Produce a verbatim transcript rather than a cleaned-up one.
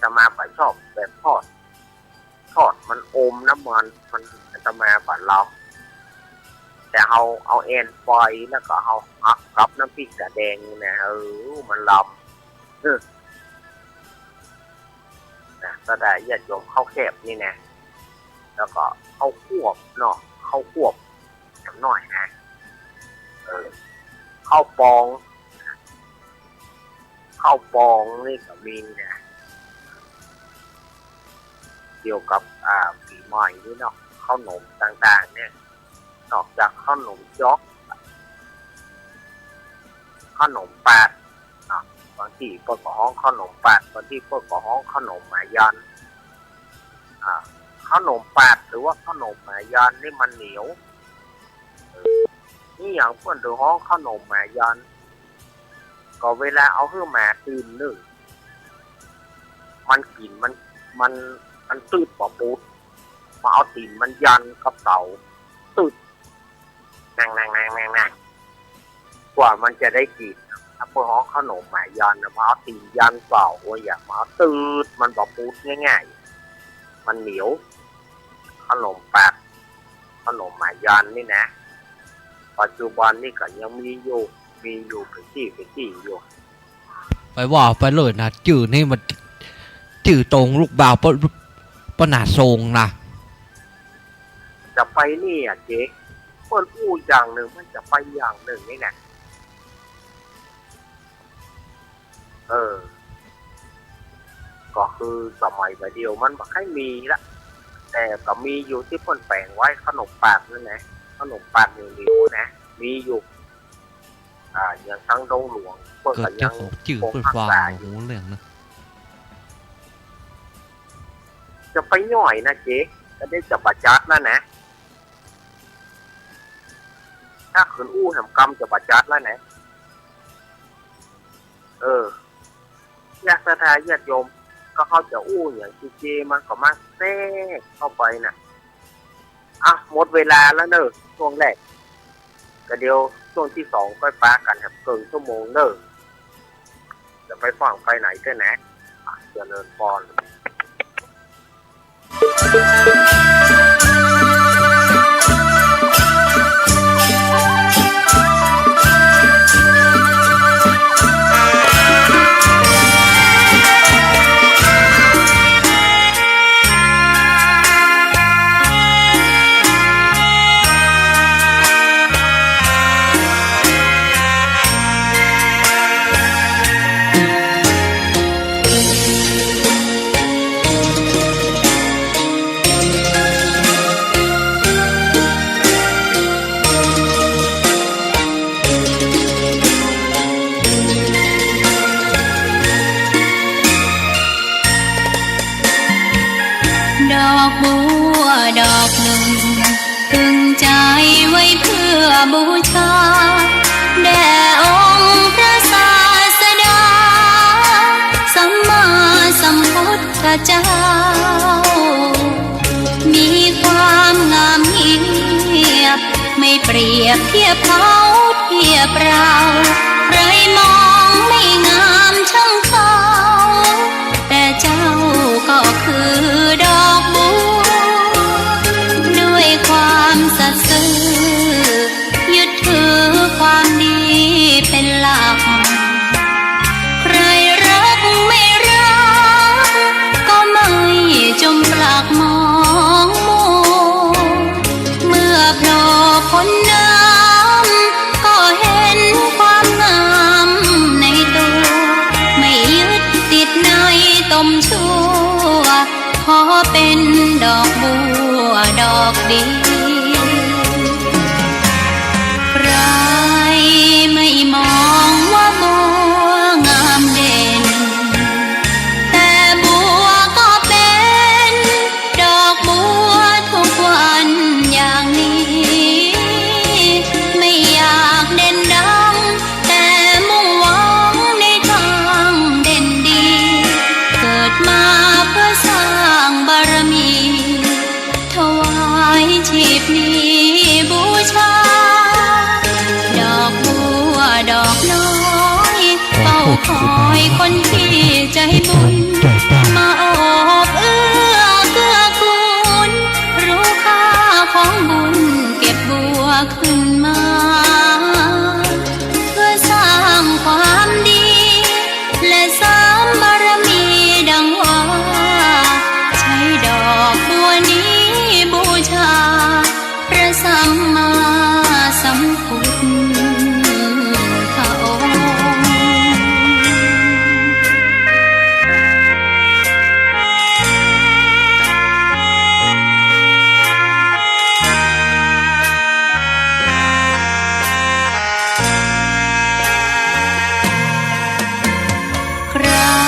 ตมาบ่ชอบแบบทอด ทอดมันอมน้ำมัน มัน อาตมาบ่ลอง แต่เฮาเอาแอ่นฝอยแล้วก็เฮาหักกับน้ำพริกตาแดงนี่นะ เออ มันลำ เออ นะ ถ้าได้ญาติโยมข้าวแคบนี่นะ แล้วก็ข้าวควบเนาะ ข้าวควบ น้อยนะ เออ ข้าวปอง ข้าวปองนี่ก็มีนะ เกี่ยวกับ อ่า ปี๋ใหม่นี่เนาะ ข้าวหนมต่างๆ เนี่ย นอกจากข้าวหนมจ๊อก ข้าวหนมปาดเนาะ บางตี้เปิ้นก็ฮ้องข้าวหนมปาด บางตี้เปิ้นก็ฮ้องข้าวหนมหมายอน อ่า ข้าวหนมปาดหรือว่าข้าวหนมหมายอนนี่มันเหนียว เออ นี่หยังเปิ้นถึงฮ้องข้าวหนมหมายอน ก็เวลาเอาหื้อหมาตี๋นนึ่ง มันกิ๋น มัน มัน มันตืดบ่ปูด มาเอาตี๋นมันยอนกับเสา ตืด นั่งๆๆๆๆ กว่ามันจะได้กิ๋น ถ้าเปิ้นฮ้องข้าวหนมหมายอนนะ มาเอาตี๋นยอนเสา โอ้ย อย่ามาเอา ตืด มันบ่ปูดง่ายๆ มันเหนียว ข้าวหนมปาด ข้าวหนมหมายอนนี่นะ ปัจจุบันนี่ก็ยังมีอยู่ มีอยู่เป๋นตี้เป๋นตี้อยู่ ไปว่าไปเลยนะ จื้อนี่มัน จื้อตรงลูกบ่าวเปิ้น เปิ้นหน้าทรงนะ จะไปนี่อะเจ๊ เปิ้นอู้อย่างนึ่ง มันจะไปอย่างนึ่งนี่นะ เออ ก็คือสมัยบ่าเดี่ยวมันบ่ค่อยมีละ แต่ก็มีอยู่ตี้เปิ้นแป๋งไว้ ข้าวหนมปาดนั่นนะ ข้าวหนมปาดเหนียวๆ นะ มีอยู่ อ่า อย่างตังดงหลวง เปิ้นก็ยังคงฮักษาอยู่ เกิดเจ้าของจื้อเปิ้นฟังบ่ฮู้เรื่องนะ จะไปย่อยนะเจ๊ ก็ได้จะบ่จัดแล้วนะ ถ้าขืนอู้แหมกำจะบ่จัดแล้วนะ เออ อยากศรัทธาญาติโยม ก็เขาจะอู้อย่างเจ๊ๆ มันก็มาแทรกเข้าไปน่ะ อ่ะ หมดเวลาแล้วเน่อ ช่วงแรก ก็เดี๋ยวช่วงตี้สองค่อยปะกั๋นแหมเกิ่งชั่วโมงเน่อ จะไปฟั่งไปไหนเต๊อะนะ อ่ะ เจริญพร ดอกบัวดอกนึ่ง ตึงใจ๋ไว้เปื้อบูชา แด่องค์พระศาสดา สัมมาสัมพุทธเจ้า มีความงามเงียบ ไม่เปรียบเทียบเขาเทียบเรา ใครมองไม่งามช่างเขา แต่เจ้าก็คือดอกบัว ด้วยความสัตย์ซื่อ ยึดถือความดีเป็นหลัก ใครรักไม่รัก ก็ไม่จมปลักมองมัว เมื่อโผล่พ้นน้ำ ก็เห็นความงามในตัว ไม่ยึดติดในตมชั่ว ขอเป็นดอกบัวดอกเดียว ใครไม่มองว่าบัวงามเด่น แต่บัวก็เป็นดอกบัวทุกวันอย่างนี้ ไม่อยากเด่นดัง แต่มุ่งหวังในทางเด่นดี เกิดมาเพื่อสร้างบารมี ถวายชี เรา